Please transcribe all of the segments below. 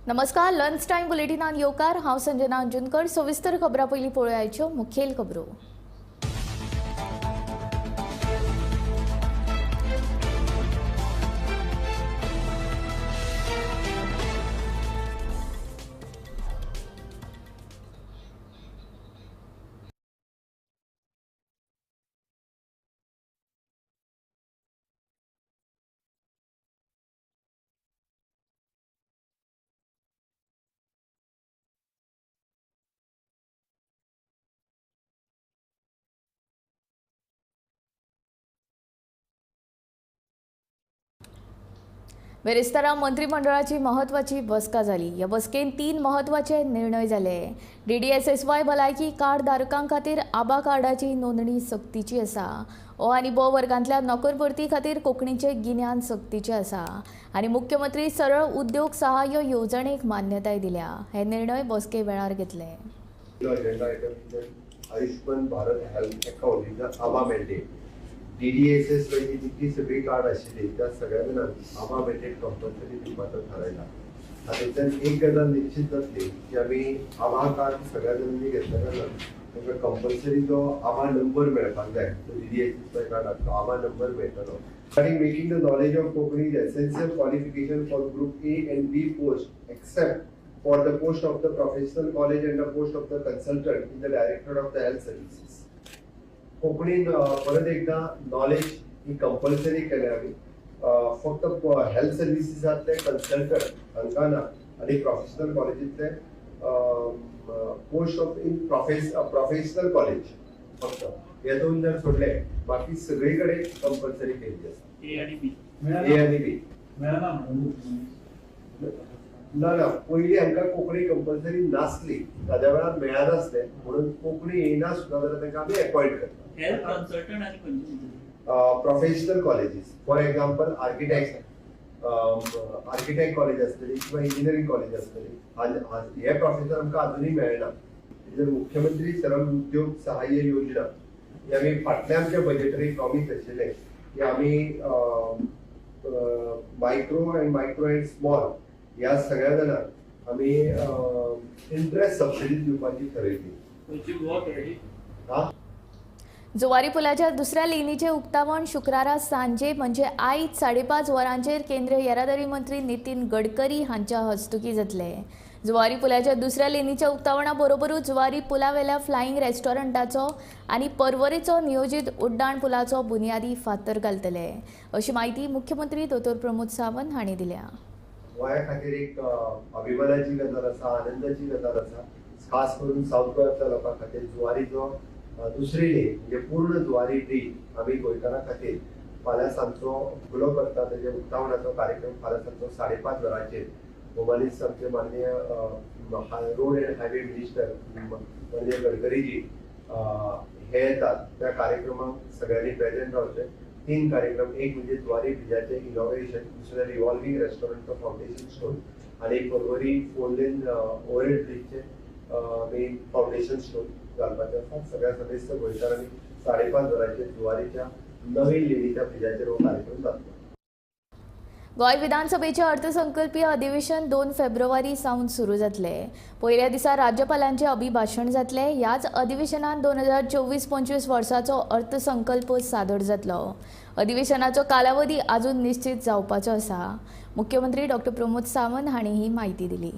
नमस्कार, lunch time बुलेटिनान येवकार. हांव संजना अंजुनकर. सविस्तर खबरां पयलीं पळोवयाच्यो मुखेल खबरो. बेरेस्तारा मंत्रिमंडळाची महत्वाची बसका जाली. ह्या बसकेन 3 महत्वाचे निर्णय जाले. DDSSY भलायकी कार्ड धारकां खातीर आबा कार्डाची नोंदणी सक्तीची आसा. अ आनी ब वर्गांतल्या नोकर भरती खातीर कोंकणीचें गिन्यान सक्तीचें आसा आनी मुख्यमंत्री सरळ उद्योग सहाय्य येवजणेक मान्यताय दिल्या. हे निर्णय बसके वेळार घेतले. Agenda item Ayushman Bharat health account is ABHA mandate. DDSS वयली जितकी सगळी कार्ड आशिल्ली त्या सगळ्या जाणांक आभा मॅन्डेट कंपल्सरी दिवपाचो थारायला. हातूंतल्यान एक गजाल निश्चित जातली की आमी आभा कार्ड सगळ्या जाणांनी घेतल्या कारणान तांकां कंपल्सरी जो आभा नंबर मेळपाक जाय, तो DDSSY कार्डाक तो आभा नंबर मेळटलो. Regarding making the knowledge of Konkani is essential qualification for group A and B post except for the post of the professional college and the post of the consultant in the Directorate of the Health Services. कोंकणीन परत एकदा knowledge ही compulsory केल्या आमी. फक्त health सर्विसीसांतले consultant हांकां ना आनी professional कॉलेजींतले post of in professional college फक्त हे दोन जर सोडले बाकी सगळी कडेन कंपल्सरी केल्ली आसा. ए आणि बी. ए आनी बी. मेळना. ना ना, पयलीं हांकां कोंकणी कंपल्सरी नासली, ताज्या वेळार मेळनासलें म्हणून कोंकणी येयना सुद्दां जाल्यार तांकां आमी अपॉयंट करता. हेल्थ कन्सल्टंट आणि खंयचे? Professional colleges, for example architect college आसतली किंवा इंजिनियरींग कॉलेज आसतली, हे प्रोफेसर आमकां अजुनूय मेळना. जर मुख्यमंत्री सरळ उद्योग सहाय्य योजना ही आमी फाटल्या आमच्या बजेटरी प्रॉमीस आशिल्लें की आमी मायक्रो अँड स्मॉल ह्या सगळ्या जाणांक आमी इंट्रस्ट सबसिडी दिवपाची थरयली. खंयची गोवा ऑथॉरिटी? हा. जुवारी पुलाच्या दुसऱ्या लेनीचें उक्तावण शुक्रारा सांजे म्हणजे आयज 5:30 वरांचेर केंद्रीय येरादारी मंत्री नितीन गडकरी हांच्या हस्तुकी जातले. जुवारी पुलाच्या दुसऱ्या लेनीच्या उक्तावणा बरोबरूच जुवारी पुलावेल्या फ्लायिंग रेस्टॉरंटाचो आनी पर्वरेचो नियोजीत उड्डाण पुलाचो बुनियादी फातर घालतले अशी म्हायती मुख्यमंत्री दोतोर प्रमोद सावंत हांणी दिल्या. गोंया खातीर एक अभिमानाची गजाल आसा, आनंदाची गजाल आसा. खास करून सावथ गोंयांतल्या लोकां खातीर जुवारीचो दुसरी लेन म्हणजे पूर्ण जुवारी ब्रीज आमी गोंयकारां खातीर फाल्यां सांजचो खुलो करता. तेजे उक्तावणाचो कार्यक्रम फाल्यां सांजचो 5:30 वरांचेर भोवमानेस्त आमचे माननीय रोड अँड हायवे मिनिस्टर माननीय गडकरीजी हे येतात. त्या कार्यक्रमाक सगळ्यांनी प्रेझेंट रावचें. 3 कार्यक्रम, एक म्हणजे जुवारी ब्रिजाचें इनॉग्रेशन, दुसरें रिव्हॉल्विंग रेस्टॉरंटचो फावंडेशन स्टोन आनी पर्वरी 4 लेन ओव्हरहेड ब्रिजचें आमी फावंडेशन स्टोन घालपाचें आसा. सगळ्या सदस्य गोंयकारांनी 5:30 वरांचेर जुवारीच्या नवीन लेनीच्या ब्रिजाचेर हो कार्यक्रम जातलो. गोंय विधानसभेचें अर्थसंकल्पीय अधिवेशन 2 फेब्रुवारी सावन सुरू जातलें. पयल्या दिसा राज्यपालांचें अभिभाशण जातलें. ह्याच अधिवेशनांत 2024-25 वर्साचो अर्थसंकल्प सादर जातलो. अधिवेशनाचो कालावधी अजून निश्चित जावपाचो आसा. मुख्यमंत्री डॉक्टर प्रमोद सावंत हांणी ही म्हायती दिली.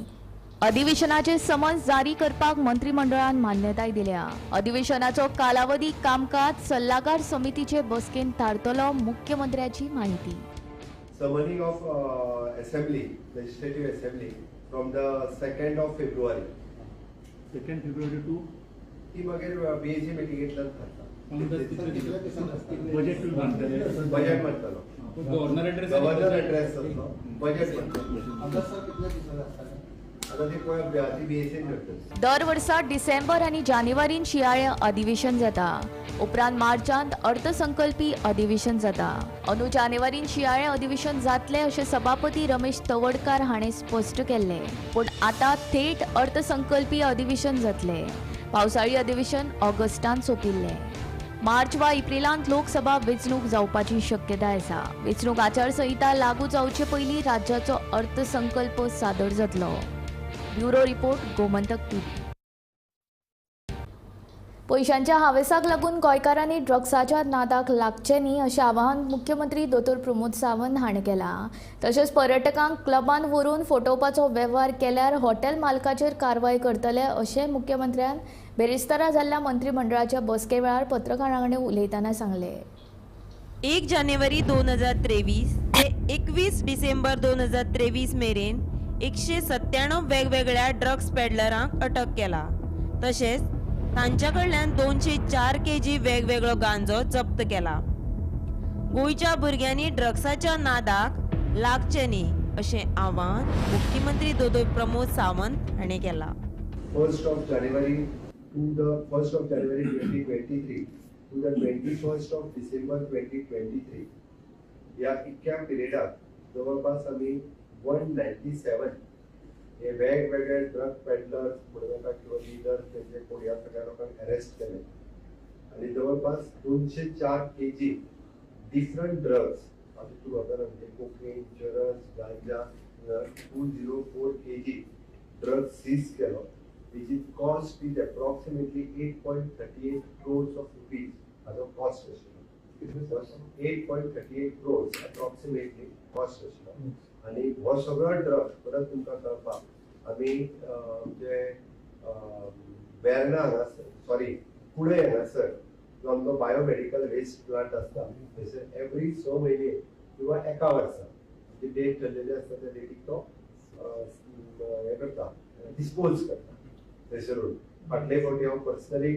अधिवेशनाचे समन्स जारी करपाक मंत्रिमंडळान मान्यताय दिल्या. अधिवेशनाचो कालावधी कामकाज सल्लागार समितीचे बसकेन थारतलो, मुख्यमंत्र्याची म्हायती. Summoning of assembly, legislative assembly from the 2nd of February. 2nd February to ती मागीर BAC मिटिंगेंतल्यान थारता. बजेट मांडटले. बजेट मांडटलो. Governor address. गव्हर्नर एड्रेस जातलो, बजेट मांडटलो. आता ते पळय ती BAC करतली. दर वर्सा डिसेंबर आनी जानेवारीन शियाळे अधिवेशन जाता. उपरांत मार्चांत अर्थसंकल्पी अधिवेशन जाता. अंदू जानेवारीन शियाळे अधिवेशन जातलें अशें सभापती रमेश तवडकार हाणें स्पश्ट केल्लें. पूण आतां थेट अर्थसंकल्पी अधिवेशन जातलें. पावसाळी अधिवेशन ऑगस्टांत सोंपिल्लें. मार्च वा एप्रिलांत लोकसभा वेंचणूक जावपाची शक्यताय आसा. वेंचणूक आचारसंहिता लागू जावचे पयलीं राज्याचो अर्थसंकल्प सादर जातलो. Bureau report, Gomantak TV. पयशांच्या हावेसाक लागून गोंयकारांनी ड्रग्साच्या नादाक लागचें न्ही अशें आवाहन मुख्यमंत्री दोतोर प्रमोद सावंत हाणें केलां. तशेंच पर्यटकांक क्लबान व्हरून फटोवपाचो वेव्हार केल्यार हॉटेल मालकाचेर कारवाय करतले अशें मुख्यमंत्र्यान बेरेस्तारा जाल्ल्या मंत्रिमंडळाच्या बसके वेळार पत्रकारां कडेन उलयतना सांगलें. 1 जानेवारी 2023 ते 21 डिसेंबर 2023 मेरेन 197 वेगवेगळ्या ड्रग्स पेडलरांक अटक केला. तशेंच तांच्या कडल्यान 204 kg वेगवेगळो गांजो जप्त केला. गोंयच्या भुरग्यांनी ड्रग्साच्या नादाक लागचें न्ही अशें आवाहन मुख्यमंत्री दोतोर प्रमोद सावंत हाणें केलां. 1st of January to the 1st of January 2023 to the 21st of December 2023 ह्या इतक्या पिरियडाक जवळपास आमी 197 हे वेगवेगळे ड्रग पेडलर्स म्हणूं नाका किंवा लिडर्स तेंचे कोण ह्या सगळ्या लोकांक अरेस्ट केले आनी जवळपास 204 kg different drugs, आतां तूं खबर म्हणजे कोकेन, चरस, गांजा, 204 kg drug seize केलो, which is cost is approximately 8.38 crores of rupees. हाजो कॉस्ट आशिल्लो 8.38 crores approximately cost आशिल्लो. आनी हो सगळो ड्रग परत तुमकां कळपाक आमी जे वेर्णा हांगासर, सॉरी कुडय हांगासर जो आमचो बायोमेडिकल वेस्ट प्लांट आसता थंयसर एवरी 6 म्हयने किंवा एका वर्सा जी डेट ठरलेली आसता त्या डेटीक तो हें करता, डिस्पोज करता. थंयसरून फाटले फावटी हांव पर्सनली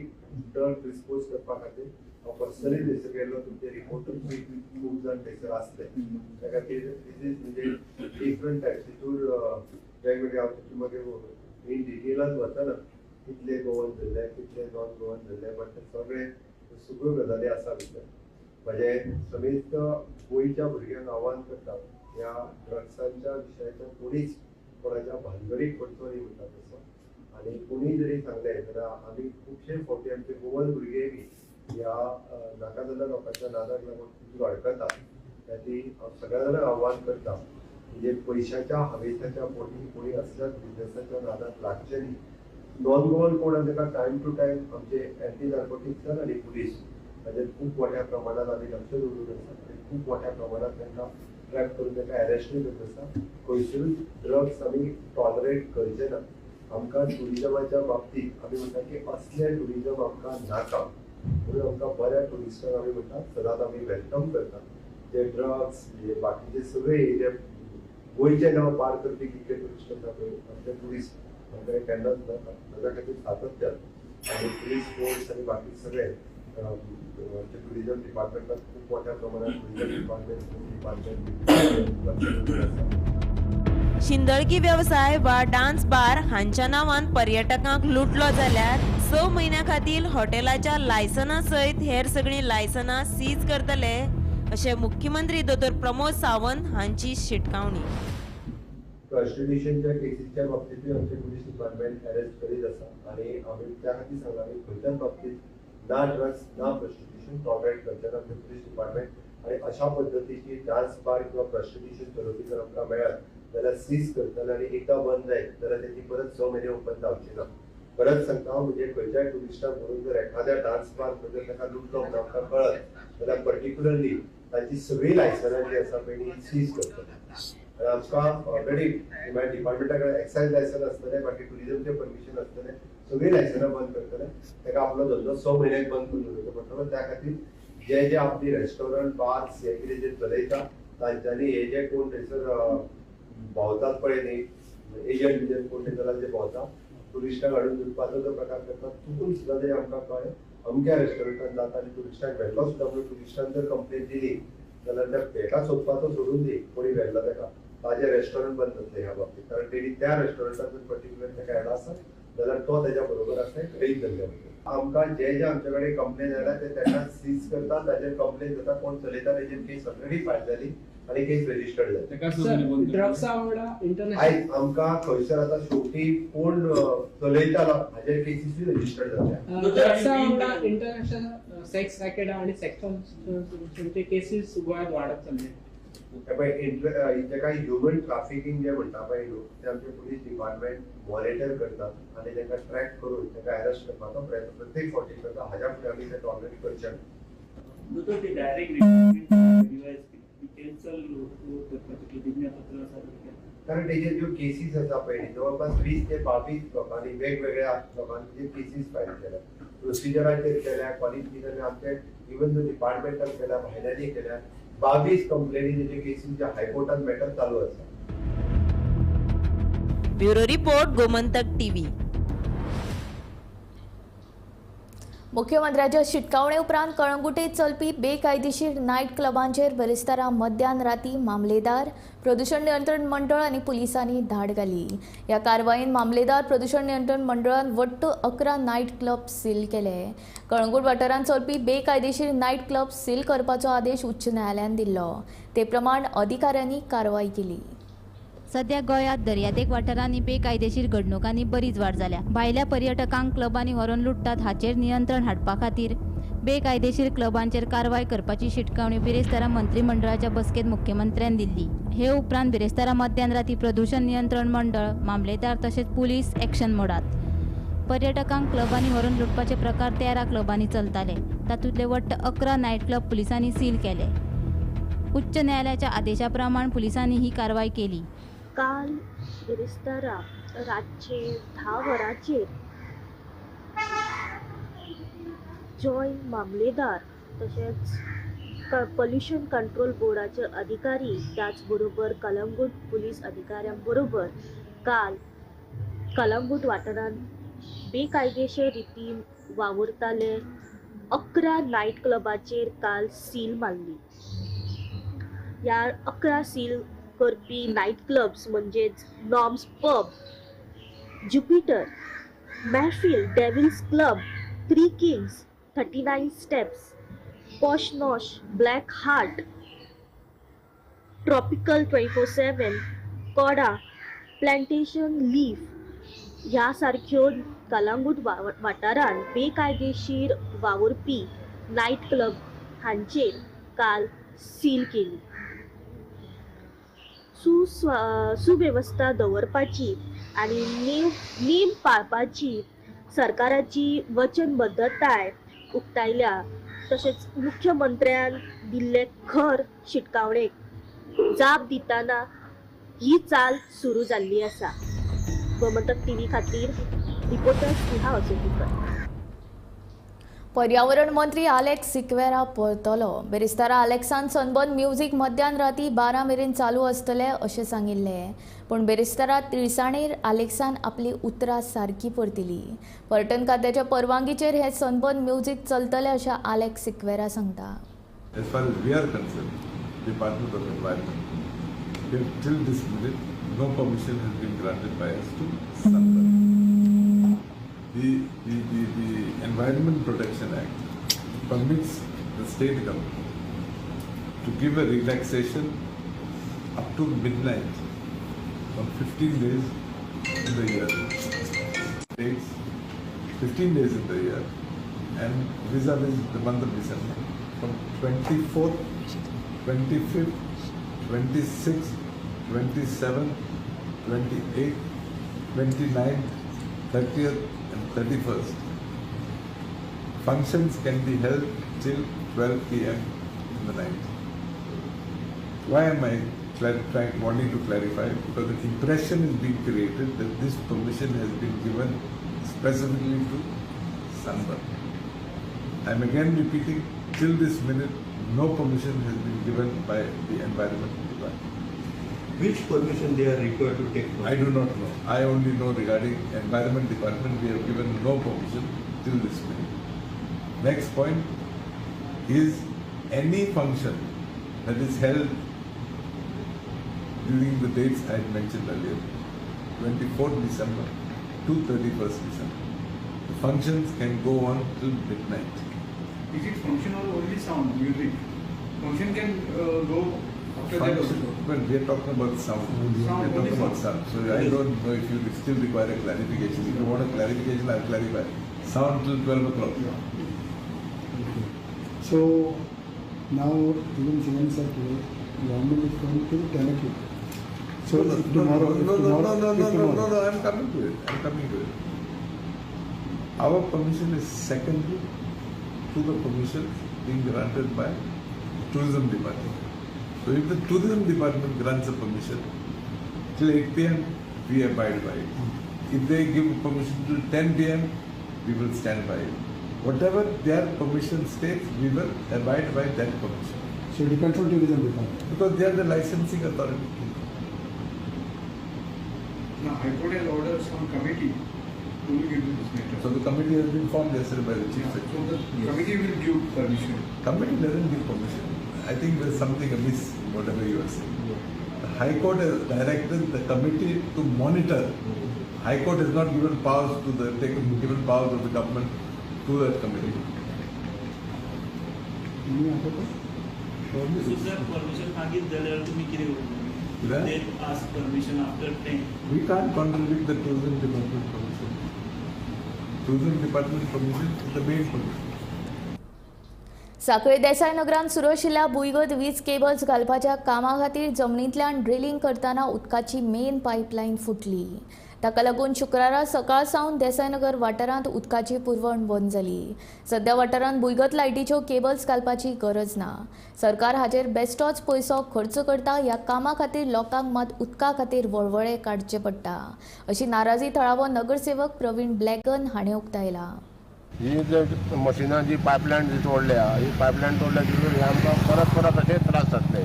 ड्रग डिस्पोज करपा खातीर हांव पर्सनली थंयसर गेल्लो. तुमचे रिपोर्टूय बी खूब जाण थंयसर आसले. त्या खातीर दीस is म्हणजे डिफरंट टायप्स तितूर वेगवेगळे हांव तितून मागीर इन डिटेलान वचना कितले गोवन धरले, कितले नॉन गोवन धरले, बट ते सगळे सगळ्यो गजाली आसा भितर. म्हजें समेस्त गोंयच्या भुरग्यांक आव्हान करता ह्या ड्रग्सांच्या विशयाच्या कोणीच कोणाच्या भानगडीक पडचो न्ही म्हणटा तसो. आनी कोणीय जरी सांगलें जाल्यार आमी खुबशे फावटी आमचे गोवन भुरगे बी ह्या नाका जाल्ल्या लोकांच्या नादाक लागून तितून अडकता. त्या खातीर हांव सगळ्या जाणांक आव्हान करता म्हणजे पयशाच्या हावेसाच्या पोटी कोणी असल्याच बिजनेसाच्या नादाक लागचे न्ही. नॉन गोवन कोण आसा ताका टायम टू टायम आमचे एंटी नार्कोटिक्स आनी पुलीस हाजेर खूब मोठ्या प्रमाणात आमी लक्ष दवरून आसा आनी खूब मोठ्या प्रमाणात तांकां ट्रॅक करून तांकां अरेस्टूय करत आसा. खंयसरूच ड्रग्स आमी टॉलरेट करचे ना. आमकां ट्युरिजमाच्या बाबतीत आमी म्हणटा की असलें ट्युरिजम आमकां नाका म्हणून आमकां बऱ्या ट्युरिस्टांक आमी म्हणटा सदांच आमी welcome करता. जे ड्रग्स जे बाकीचे सगळे जे गोंयचें नांव पार करपी कितले ट्युरिस्ट आसा पळय आमचे ट्युरिस्ट आमकां केन्नाच नाका. ताच्या खातीर सातत्यान आनी पुलीस फोर्स आनी बाकी सगळे आमचे ट्युरिजम डिपार्टमेंटात खूब मोठ्या प्रमाणात टुरिजम डिपार्टमेंट लक्ष दवरून आसा. शिंदळकी व्यवसाय वा डान्स बार हांच्या नांवान पर्यटकांक लुटलो जाल्यार 6 म्हयन्या खातीर हॉटेलाच्या लायसना सयत हेर सगळीं लायसनां सीज करतले अशें मुख्यमंत्री दोतोर प्रमोद सावंत हांची शिटकावणी. प्रॉस्टिट्युशनच्या केसीच्या बाबतींतूय आमचे पुलीस डिपार्टमेंट अरेस्ट करीत आसा आनी आमी त्या खातीर सांगला आमी खंयच्याच बाबतींत ना ड्रग्स ना प्रॉस्टिट्युशन टॉलरेट करचे ना आमचे पुलीस डिपार्टमेंट. आनी अशा पद्दतीची डान्स बार किंवा प्रॉस्टिट्युशन चलोवपी जर आमकां मेळत जाल्यार सीज करतले आनी एकदां बंद जायत जाल्यार तेची परत 6 म्हयने ओपन जावची ना. परत सांगता हांव म्हणजे खंयच्याय ट्युरिस्टाक व्हरून जर एखाद्या डान्स बार जर ताका लुटलो म्हणून आमकां कळत जाल्यार पर्टिक्युलरली तांची सगळीं लायसनां जी आसा पळय ती सीज करतले. आनी आमकां ऑलरेडी मागीर डिपार्टमेंटा कडेन एक्सायज लायसन आसतलें, बाकी ट्युरिजमचें परमिशन आसतलें, सगळीं लायसनां बंद करतले. ताका आपलो धंदो 6 म्हयन्याक बंद करून दवरचो पडटलो. त्या खातीर जे जे आपली रेस्टॉरंट बार्स हे कितें जे चलयता तांच्यांनी हे जे कोण थंयसर भोंवतात पळय न्ही एजंट बिजंट कोण थंयसर जे भोंवता ट्युरिस्टांक हाडून लुटपाचो जो प्रकार करतात चुकून सुद्दां जरी आमकां कळ्ळें अमक्या रेस्टॉरंटान जाता आनी ट्युरिस्टांक व्हेल्लो सुद्दां म्हणून ट्युरिस्टान जर कंप्लेन दिली जाल्यार त्या हेका सोदपाचो सोडून दी कोणी व्हेल्लो ताका ताजें रेस्टॉरंट बंद जातलें ह्या बाबतीत. कारण तेणी त्या रेस्टॉरंटान जर पर्टिक्युलर ताका येना आसत जाल्यार तो तेज्या बरोबर आसा गृहीत धरले वयता. आमकां जे जे आमचे कडेन कंप्लेन जाल्या ते ताका सीज करता, ताजेर कंप्लेन जाता, कोण चलयता तेजेर केस ऑलरेडी फायल जाली आनी केस रजिस्टर्ड जाली. ड्रग्सा वांगडा इंटरनॅशनल आयज आमकां खंयसर आतां शेवटी कोण चलयतालो हाजेर केसीसूय रजिस्टर्ड जाल्या. ड्रग्सा वांगडा इंटरनॅशनल सेक्स रॅकेट आणि सेक्स केसीस गोंयांत वाडत चल्ले. पळय जेका ह्युमन ट्राफिकींग जे म्हणटा पळय न्हू, ते आमचे पुलीस डिपार्टमेंट मॉनिटर करतात आनी तांकां ट्रॅक करून तांकां अरेस्ट करपाचो प्रयत्न प्रत्येक फावटी करता. हाज्या फुडें आमी ते टॉलरेट करचे ना. दोतोर, ते डायरेक्ट कॅन्सल करपाचें प्रतिज्ञापत्र सादर केलें. कारण तेजेर ज्यो केसीस आसा पळय जवळपास 20 ते 22 लोकांनी वेगवेगळ्या लोकांनी जे केसीस फायल केल्या, प्रोसिजराचेर केल्या, क्वॉलिफिकेशन आमचे इवन जो डिपार्टमेंटान केल्या, भायल्यांनी केल्या, 22 कंप्लेनी तेजे केसीस जे हायकोर्टान मॅटर चालू आसा. Bureau report, Gomantak TV. मुख्यमंत्र्याच्या शिटकावणे उपरांत कळंगुटेत चलपी बेकायदेशीर नायट क्लबांचेर बिरेस्तारा मध्यान राती मामलेदार, प्रदूषण नियंत्रण मंडळ आनी पुलिसांनी धाड घाली. ह्या कारवायेन मामलेदार, प्रदूषण नियंत्रण मंडळान वट्ट 11 नायट क्लब सील केले. कळंगूट वाठारांत चलपी बेकायदेशीर नायट क्लब सील करपाचो आदेश उच्च न्यायालयान दिल्लो. ते प्रमाण अधिकाऱ्यांनी कारवाय केली. सध्या गोंयांत दर्यादेग वाठारांनी बेकायदेशीर घडणुकांनी बरीच वाड जाल्या. भायल्या पर्यटकांक क्लबांनी व्हरून लुट्टात हाचेर नियंत्रण हाडपा खातीर बेकायदेशीर क्लबांचेर कारवाय करपाची शिटकावणी बिरेस्तारा मंत्रिमंडळाच्या बसकेंत मुख्यमंत्र्यान दिल्ली. हे उपरांत बिरेस्तारा मध्यान राती प्रदूषण नियंत्रण मंडळ, मामलेदार तशेंच पुलीस एक्शन मोडात. पर्यटकांक क्लबांनी व्हरून लुटपाचे प्रकार 13 क्लबांनी चलताले. तातूंतले वट्ट 11 नायट क्लब पुलिसांनी सील केले. उच्च न्यायालयाच्या आदेशा प्रमाण पुलिसांनी ही कारवाय केली. काल बिरेस्तारा रातचे 10 वरांचेर जॉयंट मामलेदार तशेंच पॉल्युशन कंट्रोल बोर्डाचे अधिकारी त्याच बरोबर कलंगूट पुलीस अधिकाऱ्यां बरोबर काल कलंगूट वाठारांत बेकायदेशीर रितीन वावुरताले 11 नायट क्लबाचेर काल सील मारली. ह्या 11 सील करपी नायट क्लब्स म्हणजेच Norms pub, Jupiter, Mehfil, Devils club, Three Kings, 39 steps, Posh Nosh, Black Heart, Tropical 24/7, Koda, Plantation Leaf ह्या सारक्यो कलंगूट वाठारांत बेकायदेशीर वावुरपी नायट क्लब हांचेर काल सील केली. सुवेवस्था दवरपाची आनी नेम पाळपाची सरकाराची वचनबद्धताय उक्तायल्या. तशेंच मुख्यमंत्र्यान दिल्ले खर शिटकावणेक जाप दितना ही चाल सुरू जाल्ली आसा. गोमंतक टीव्ही खातीर रिपोर्टर स्नेहा असोटीकर. पर्यावरण मंत्री आलेक्स सिक्वेरा परतलो. बिरेस्तारा आलेक्सान सनबर्न म्युझिक मध्यान राती 12 मेरेन चालू आसतले अशें सांगिल्लें. पूण बिरेस्तारा तिळसाणेर आलेक्सान आपली उतरां सारकी परतिली. पर्यटन खात्याच्या परवानगीचेर हें सनबर्न म्युझिक चलतलें अशें आलेक्स सिक्वेरा सांगता. As far as we are concerned, Department of Environment, till this minute, no permission has been granted by us to Sunburn. The Environment Protection Act permits the state government to give a relaxation up to midnight on 15 days in the year. Takes 15 days in the year, and vis-a-vis the month of December, from 24th, 25th, 26th, 27th, 28th, 29th, 30th and 31st. Functions can be held till 12 p.m. in the night. Why am I wanting to clarify? Because the impression is being created that this permission has been given specifically to Sunburn. I am again repeating, till this minute, no permission has been given by the Environment Department. Which permission they are required to take? I do not know. I only know regarding Environment Department, we have given no permission till this minute. Next point is any function that is held during the dates I had mentioned earlier, 24th December, to 31st December. The functions can go on till midnight. Is it function or only sound, music? Function can go after that also. Well, we are talking about sound. Sound, We are only talking about sound. So I don't know if you still require a clarification. If you want a clarification, I'll clarify. Sound till 12 o'clock. Yeah. Okay. So now even CM said today, government is going to 10 o'clock. So no, if tomorrow, no, if no, tomorrow, no, no, if no, no, tomorrow. no, no, I'm coming to it. I'm coming to it. Our permission is secondary to the permission being granted by the tourism department. So if the tourism department grants a permission till 8 p.m., we abide by it. If they give permission till 10 p.m., we will stand by it. Whatever their permission states, we will abide by that permission. So it depends on tourism department. Because they are the licensing authority. Now, High Court has ordered some committee to look into this matter. So the committee has been formed yesterday by the Chief Yeah, so Secretary. the committee will give permission. Committee doesn't give permission. I think there's something amiss in whatever you are saying. The High Court has directed the committee to monitor. High Court has not given powers to the taken given powers of the government to that committee. Any other question? So sir, permission मागीत जाल्यार तुमी कितें करतले? कितें? They ask permission after 10. We can't contradict the tourism department permission. Tourism department permission is the main permission. Sanquelim Desai नगरांत सुरू आशिल्ल्या भुंयगत वीज केबल्स घालपाच्या कामा खातीर जमनींतल्यान ड्रिलींग करतना उदकाची मेन पायपलायन फुटली. ताका लागून शुक्रारा सकाळ सावन देसाय नगर वाठारांत उदकाची पुरवण बंद जाली. सध्या वाठारांत भुंयगत लायटीच्यो केबल्स घालपाची गरज ना. सरकार हाचेर बेस्टोच पयसो खर्च करता. ह्या कामा खातीर लोकांक मात उदका खातीर वळवळे काडचे पडटा अशी नाराजी थळावो नगरसेवक प्रवीण ब्लॅकन हाणें उक्तायला. ही जे मशिनां जी पायपलायन जी तोडल्या, ही पायपलायन तोडल्या तितून हे आमकां परत परत अशेच त्रास जातले.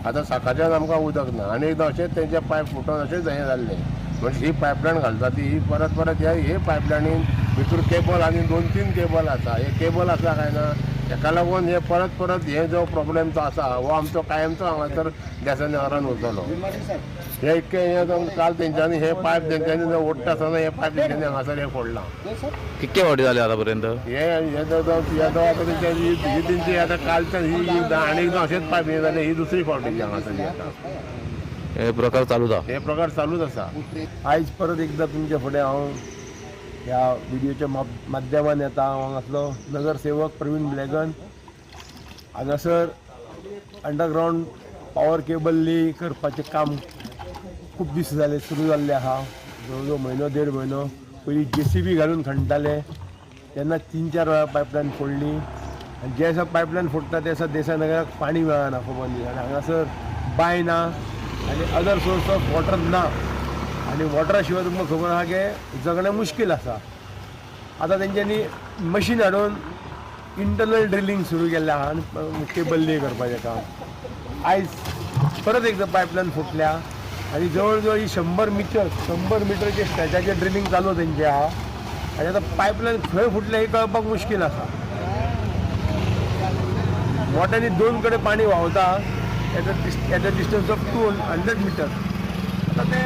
आतां सकाळच्यान आमकां उदक ना आनी एकदां अशेंच तेंचे पायप फुटोन अशेंच हें जाल्लें. म्हणजे ही पायपलायन घालता ती ही परत परत हे पायपलायनीन भितर केबल आनी 2-3 केबल आसा. हे केबल आसा काय ना हेका लागून हे परत परत हे जो प्रॉब्लेम जो आसा हो आमचो कायमचो हांगासर देसाय नगरान उरतलो. हे इतकें हें काल तेंच्यांनी हे पायप तेंच्यांनी जो ओडटा आसतना हे पायप तेंच्यांनी हांगासर हे फोडलां. कितके फावटी जाले आतांपर्यंत हे हे आतां तेंच्या ही तेंची आतां कालच्यान ही आनी एकदां अशेंच पायप हें जालें, ही दुसरी फावटी हांगासर आतां हे प्रकार चालूच आसा. हे प्रकार चालूच आसा. आयज परत एकदां तुमच्या फुडें हांव ह्या व्हिडियोच्या माध्यमान येता. हांव हांगासलो नगरसेवक प्रवीण ब्लॅगन. हांगासर अंडरग्रावंड पावर केबल ले करपाचें काम खूब दीस जाले सुरू जाल्लें आसा. जवळ जवळ म्हयनो देड म्हयनो पयलीं जेसीबी घालून खणटाले तेन्ना 3-4 वेळा पायपलायन फोडली आनी जे दिसा पायपलायन फोडटा ते दिसा देसाय नगराक पाणी मेळना खबर न्ही. आनी हांगासर बांय ना आनी अदर सोर्स ऑफ वॉटर ना आनी वॉटरा शिवाय तुमकां खबर आसा की जगणें मुश्कील आसा. आतां तेंच्यांनी मशीन हाडून इंटरनल ड्रिलींग सुरू केल्लें आसा आनी केबल ले करपाचें काम. आयज परत एकदां पायपलायन फुटल्या आनी जवळ जवळ ही 100 मिटर 100 मिटरचे स्ट्रेचाचें ड्रिलींग चालू तेंचें आसा. आनी आतां पायपलायन खंय फुटलें हें कळपाक मुश्कील आसा. मोट्यांनी 2 कडेन पाणी व्हांवता at a distance of 200 meter. आतां तें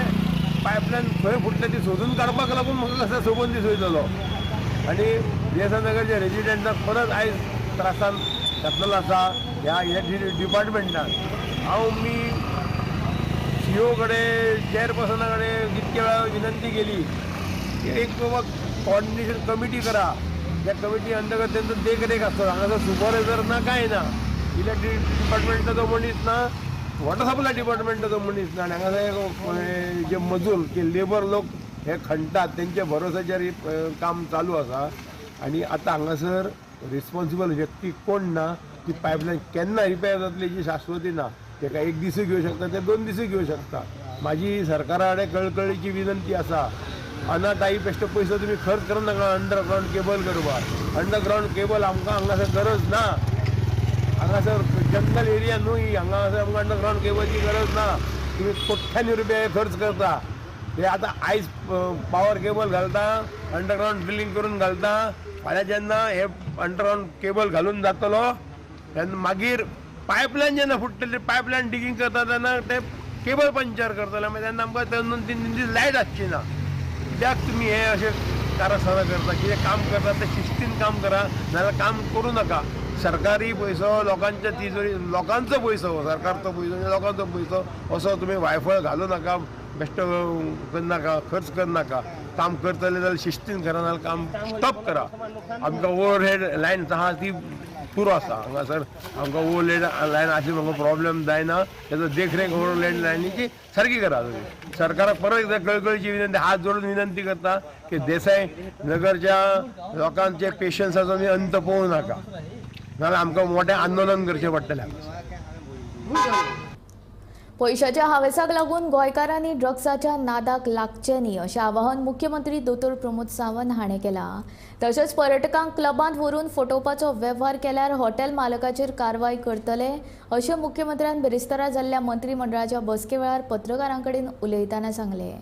पायपलायन खंय फुटलें ती सोदून काडपाक लागून म्हाका कसो सबंद दीस वयतलो. आनी देसाय नगरच्या रेजिडेंटाक परत आयज त्रासान घातलेलो आसा ह्या इलेक्ट्रिसिटी डिपार्टमेंटान. हांव मी सीओ कडेन चेअरपर्सना कडेन कितके वेळा विनंती केली की एक बाबा कॉर्डिनेशन कमिटी करा. त्या कमिटी अंतर्गत तेंचो देखरेख आसता. हांगासर सुपरवायझर ना कांय ना, इलेक्ट्रिसिटी डिपार्टमेंटाचो मनीस ना, वॉटर सप्लाय डिपार्टमेंटाचो मनीस ना. आनी हांगासर जे मजूर की लेबर लोक हे खणटात तेंच्या भरोसाचेर काम चालू आसा. आनी आतां हांगासर रिस्पॉन्सिबल व्यक्ती कोण ना. ती पायपलायन केन्ना रिपेर जातली ही शाश्वती ना. तेका एक दिसूय घेवं शकता, ते 2 दिसूय घेवं शकता. म्हाजी सरकारा कडेन कळकळीची विनंती आसा, अनाठाई बेश्टो पयसो तुमी खर्च करूं नाका अंडरग्रावंड केबल करपाक. अंडरग्रावंड केबल आमकां हांगासर गरज ना. हांगासर जंगल एरिया न्हू, हांगासर आमकां अंडरग्रावंड केबलची गरज ना. तुमी कोट्यांनी रुपया खर्च करता. ते आतां आयज पावर केबल घालता, अंडरग्रावंड ड्रिलींग करून घालता. फाल्यां जेन्ना हे अंडरग्रावंड केबल घालून जातलो तेन्ना मागीर पायपलायन जेन्ना फुट्टली, पायपलायन डिगींग करता तेन्ना ते केबल पंक्चर करतले. मागीर तेन्ना आमकां 2-3 दीस लायट आसची ना. कित्याक तुमी हे अशें कारस्थानां करता? कितें काम करता तें शिस्तीन काम करा, नाजाल्यार काम करूं नाका. सरकारी पयसो लोकांच्या तिजोरी, लोकांचो पयसो, सरकारचो पयसो, लोकांचो पयसो असो तुमी वायफळ घालूं नाका, बेश्टो करनाका, खर्च करनाका. काम करतले जाल्यार शिस्तीन करा, नाजाल्यार काम स्टॉप करा. आमकां ओवरहेड लायन आहा ती पुरो आसा हांगासर. आमकां ओवरहेड लायन आशिल्ली म्हाका प्रॉब्लेम जायना, तेजो देखरेख ओवरहेड लायनीची सारकी करा तुमी. सरकाराक परत एकदां कळकळीची विनंती, हात जोडून विनंती करता की देसाय नगरच्या लोकांचे पेशन्साचो आमी अंत पळोवं नाका, नाजाल्यार आमकां मोठें आंदोलन करचें पडटलें. पयशाच्या हावेसाक लागून गोंयकारांनी ड्रग्साच्या नादाक लागचें न्ही अशें आवाहन मुख्यमंत्री दोतोर प्रमोद सावंत हाणें केलां. तशेंच पर्यटकांक क्लबांत व्हरून फटोवपाचो वेव्हार केल्यार हॉटेल मालकाचेर कारवाय करतले अशें मुख्यमंत्र्यान बिरेस्तारा जाल्ल्या मंत्रीमंडळाच्या बसके वेळार पत्रकारां कडेन उलयतना सांगलें.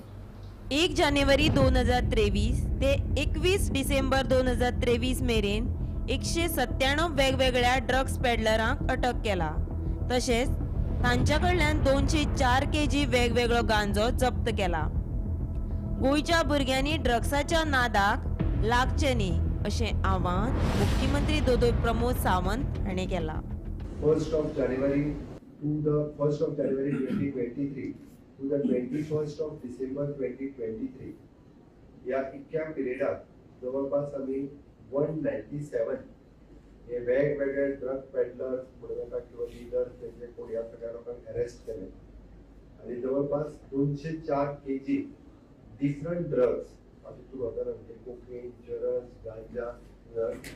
1 जानेवारी 2023 ते 21 डिसेंबर 2023 मेरेन 197 वेगवेगळ्या ड्रग्स पेडलरांक अटक केला. तशेंच तांच्या कडल्यान 204 kg वेगवेगळो गांजो जप्त केला. गोंयच्या भुरग्यांनी ड्रग्साच्या नादाक लागचें न्ही अशें आवाहन मुख्यमंत्री दोतोर प्रमोद सावंत हाणें केलां. 1st of January to the 1st of January 2023 to the 21st of December 2023 ह्या इतक्या पिरियडात जवळपास आमी 197 हे वेगवेगळे ड्रग पेडलर्स म्हणूं नाका किंवा डिलर्स तेंचे कोण ह्या सगळ्या लोकांक अरेस्ट केले आनी जवळपास 204 kg different drugs, तितून वता म्हणजे कोकेन, चरस, गांजा,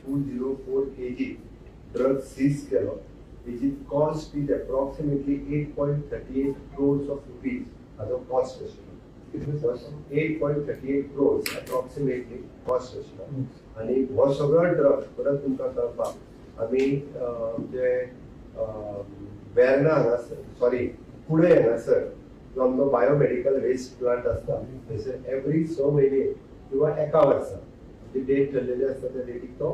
204 kg drug seize केलो, which is cost is approximately 8.38 crores of rupees. हाजो कॉस्ट आशिल्लो 8.38 crores approximately cost आशिल्लो. आनी हो सगळो ड्रग परत तुमकां कळपाक आमी आमचे वेर्णा हांगासर, सॉरी कुडय हांगासर जो आमचो बायोमेडिकल वेस्ट प्लांट आसता थंयसर एवरी 6 म्हयने किंवा एका वर्सा जी डेट ठरलेली आसता त्या डेटीक तो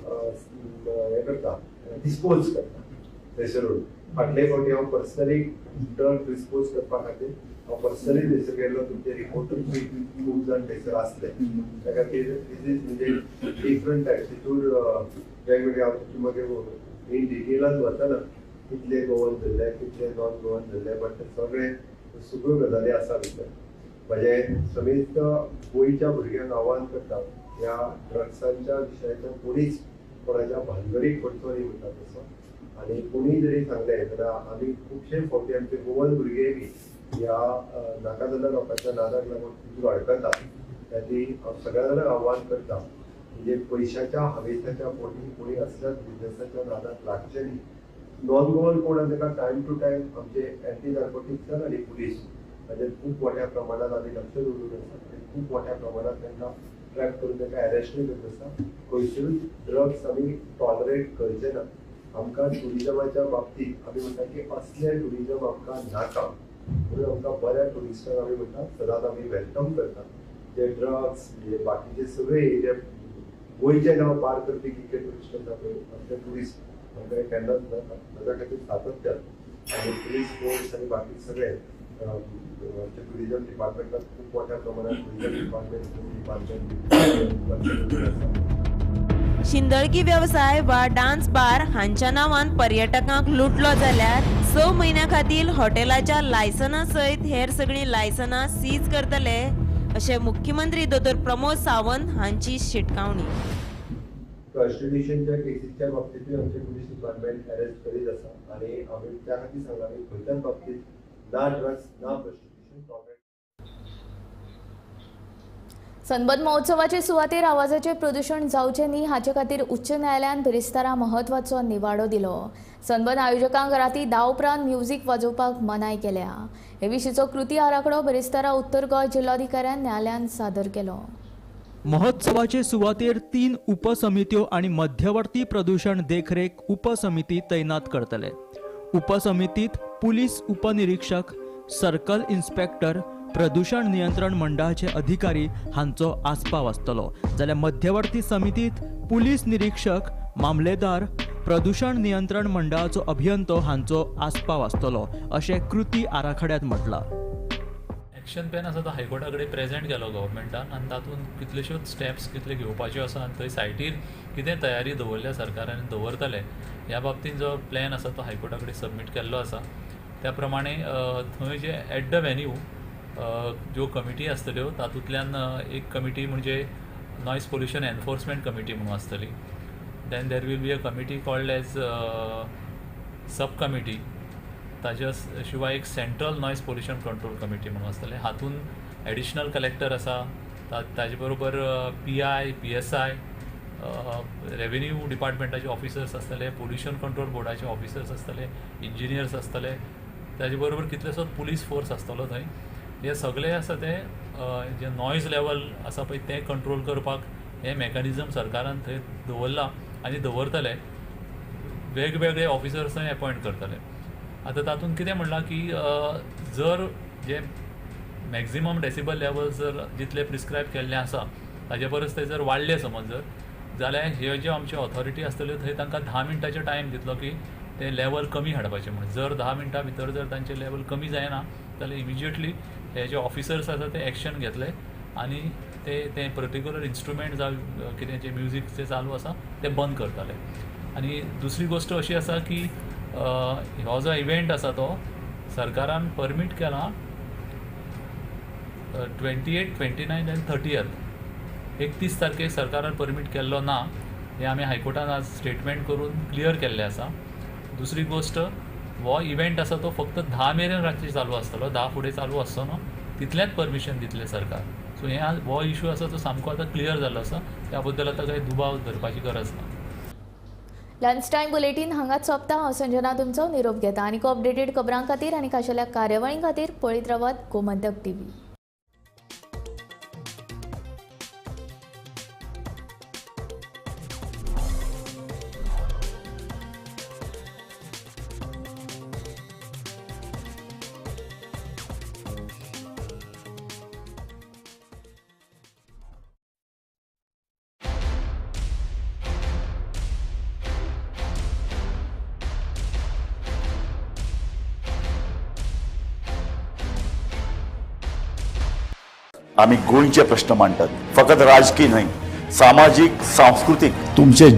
हें करता, डिस्पोज करता थंयसरून. फाटले फावटी हांव पर्सनली ड्रग डिस्पोज करपा खातीर हांव पर्सनली थंयसर गेल्लो, तुमचे रिपोर्टूय बी खूब जाण थंयसर आसले. त्या खातीर these is म्हणजे डिफरंट टायप्स तितूर वेगवेगळे. हांव तितून मागीर इन डिटेलान वतना कितले गोवन धरले, कितले नॉन गोवन धरले, बट ते सगळे सगळ्यो गजाली आसा भितर. म्हणजे समेस्त गोंयच्या भुरग्यांक आव्हान करता ह्या ड्रग्सांच्या विशयाच्या कोणीच कोणाच्या भानगडीक पडचो न्ही म्हणटा तसो. आनी कोणीय जरी सांगलें जाल्यार आमी खुबशे फावटी आमचे गोवन भुरगे बी ह्या नाका जाल्ल्या लोकांच्या नादाक लागून तितून अडकतात. त्या खातीर हांव सगळ्या जाणांक आव्हान करता म्हणजे पयशाच्या हावेसाच्या पोटी कोणी असल्याच बिजनेसाच्या नादाक लागचे न्ही. नॉन गोवन कोण आसा ताका टायम टू टायम आमचे एंटी नार्कोटिक्स आनी पुलीस हाजेर खूब मोठ्या प्रमाणात आमी लक्ष दवरून आसा आनी खूब मोठ्या प्रमाणात तांकां ट्रॅप करून तांकां अरेस्टूय करत आसा. खंयसरूच ड्रग्स आमी टॉलरेट करचे ना. आमकां ट्युरिजमाच्या बाबतींत आमी म्हणटा की असलें ट्युरिजम आमकां नाका, म्हणून आमकां बऱ्या ट्युरिस्टांक आमी म्हणटा सदांच आमी welcome करता. जे ड्रग्स जे बाकीचे सगळे जे गोंयचें नांव पार करपी कितले ट्युरिस्ट आसा पळय असले ट्युरिस्ट आमकां केन्नाच नाका. ताच्या खातीर सातत्यान आनी पुलीस फोर्स आनी बाकी सगळे आमच्या ट्युरिजम डिपार्टमेंटात खूब मोठ्या प्रमाणात टुरिजम डिपार्टमेंट डिपार्टमेंट आसा. शिंदळकी व्यवसाय वा डान्स बार हांच्या नांवान पर्यटकांक लुटलो जाल्यार 6 म्हयन्यां खातीर हॉटेलाच्या लायसना सयत हेर सगळीं लायसनां सीज करतले अशें मुख्यमंत्री दोतोर प्रमोद सावंत हांची शिटकावणी. प्रॉस्टिट्युशनच्या केसीच्या बाबतींतूय आमचे पुलीस डिपार्टमेंट अरेस्ट करीत आसा आनी आमी त्या खातीर सांगलां आमी खंयच्याच बाबतींत ना ड्रग्स ना प्रॉस्टिट्युशन टॉलरेट. सनबर्न महोत्सवाचे सुवातेर आवाजाचें प्रदूशण जावचें न्ही हाचे खातीर उच्च न्यायालयान बिरेस्तारा म्हत्वाचो निवाडो दिलो. सनबर्न आयोजकांक राती 10 उपरांत म्युझिक वाजोवपाक मनाय केल्या. हे विशींचो कृती आराखडो बिरेस्तारा उत्तर गोंय जिल्लोधिकाऱ्यान न्यायालयान सादर केलो. महोत्सवाचे सुवातेर 3 उपसमित्यो आनी मध्यवर्ती प्रदूशण देखरेख उपसमिती तैनात करतले. उपसमितीत पुलीस उपनिरीक्षक, सर्कल इन्स्पेक्टर, प्रदूषण नियंत्रण मंडळाचे अधिकारी हांचो आस्पाव आसतलो. जाल्यार मध्यवर्ती समितीत पुलीस निरीक्षक, मामलेदार, प्रदूषण नियंत्रण मंडळाचो अभियंतो हांचो आस्पाव आसतलो अशें कृती आराखड्यात म्हटलां. एक्शन प्लॅन आसा तो हायकोर्टा कडेन प्रेजेंट केलो गव्हर्मेंटान आनी तातूंत कितल्योश्योच स्टेप्स कितले घेवपाच्यो आसा आनी थंय सायटीर कितें तयारी दवरल्या सरकारान दवरतले ह्या बाबतींत जो प्लॅन आसा तो हायकोर्टा कडेन सबमीट केल्लो आसा. त्या प्रमाणे थंय जे एट the venue ज्यो कमिटी आसतल्यो तातूंतल्यान एक कमिटी म्हणजे नॉयज पोल्युशन एनफोर्समेंट कमिटी म्हणून आसतली. Then there will be a committee called as sub committee. ताज्या शिवाय एक central noise pollution control committee म्हणून आसतलें. हातूंत एडिशनल कलेक्टर आसा, ताजे बरोबर PI, PSI, revenue डिपार्टमेंटाचे ऑफिसर्स आसतले, पोल्युशन कंट्रोल बोर्डाचे ऑफिसर्स आसतले, इंजिनियर्स आसतले, ताजे बरोबर कितलेसोच पुलीस फोर्स आसतलो थंय. हे सगळे आसा ते जे नॉयज लेवल आसा पळय तें कंट्रोल करपाक हें मॅकनिजम सरकारान थंय दवरलां आनी दवरतले. वेगवेगळे ऑफिसर्स थंय एपॉयंट करतले. आतां तातूंत कितें म्हणलां की जर जे मॅक्झिमम डेसिबल लेवल जर जितले प्रिस्क्रायब केल्ले आसा ताजे परस ते जर वाडले समज जर जाल्यार ह्यो ज्यो आमच्यो ऑथॉरिटी आसतल्यो थंय तांकां 10 मिनटाचो टायम दितलो की ते लेवल कमी हाडपाचें म्हणून. जर 10 मिनटां भितर जर तांचें लेवल कमी जायना जाल्यार इमिजिएटली हे जे ऑफिसर्स आसा ते एक्शन घेतले आनी ते ते पर्टिक्युलर इन्स्ट्रुमेंट जावं कितें जें म्युजीक जें चालू आसा तें बंद करतले. आनी दुसरी गोश्ट अशी आसा की हो जो इव्हेंट आसा तो सरकारान परमीट केला 28, 29 आनी 30. 31 तारखेक सरकारान परमीट केल्लो ना हें आमी हायकोर्टान आज स्टेटमेंट करून क्लियर केल्लें आसा. दुसरी गोश्ट, हो इव्हेंट आसा तो फक्त 10 मेरेन रातचे चालू आसतलो, 10 फुडें चालू आसचो ना, तितलेंच परमिशन दितलें सरकार. सो हें हो इशू आसा तो सामको आतां क्लियर जाल्लो आसा, त्या बद्दल आतां कांय दुबाव धरपाची गरज ना. लंच टायम बुलेटीन हांगाच सोंपता. हांव संजना तुमचो निरोप घेता. आनीक अपडेटेड खबरां खातीर आनी खाशेल्या कार्यावळीं खातीर पळयत रावात गोमंतक टीव्ही. आमी गोंयचे प्रश्न मांडटात, फकत राजकीय न्हय, सामाजीक, सांस्कृतीक. तुमचे